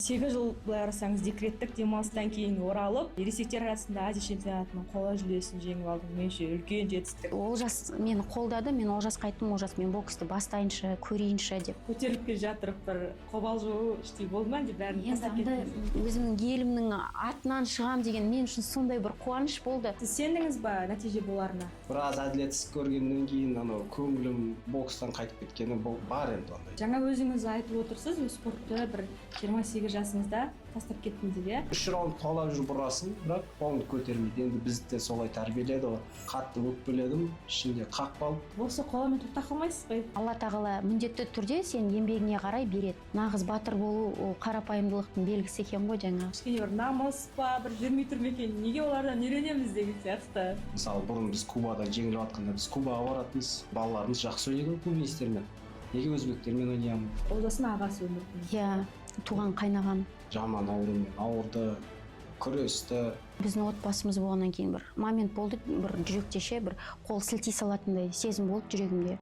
8 жыл, былай қарасаңыз, декреттік демалыстан кейін оралып, ересектер арасында Азия чемпионатының қола жүлдесін жеңіп алдыңыз. Меніңше, үлкен жетістік. Олжас мені қолдады. Мен Олжасқа айттым: «Олжас, мен боксты бастайыншы, көрейінші», – деп. Көтеріліп келе жатырып, бір қобалжу іштей болды ма, әлде бәрін Енді тастап андай кеттіңіз? Өзімнің елімнің атынан шығам деген мен үшін сондай бір қуаныш болды. Сіз сендіңіз ба нәтиже боларына? Біраз әділетсіз көргеннен кейін анау көңілім бокстан қайтып кеткені бар енді ондай. Жаңа өзіңіз айтып отырсыз, өз спортты бір 28 жасыңызда тастап кеттім деп, иә? Үш раунд қуалап жүріп ұрасың, бірақ қолыңды көтермейді. Енді бізді де солай тәрбиеледі ғой. Қатты өкпеледім, ішімде қақпалып. Осы қоламен тоқтап қалмайсыз ғой? Алла тағала міндетті түрде сен еңбегіңе қарай береді. Нағыз батыр болу ол қарапайымдылықтың белгісі екен ғой жаңағы. Кішкене бір намыс па, бір жүрмей тұр ма екен, неге олардан үйренеміз деген сияқты. Мысалы, бұрын біз Кубадан жеңіліп жатқанда, біз Кубаға баратынбыз. Балаларымыз жақсы ойнайды ғой кубинецтермен, неге өзбектермен ойнаймын? Олжастың ағасы өмірдің. Иә, туған қайнағам. Жаман аурумен ауырды, күресті. Біздің отбасымыз болғаннан кейін бір момент болды, бір жүректе ше, бір қол сілтей салатындай сезім болды жүрегімде.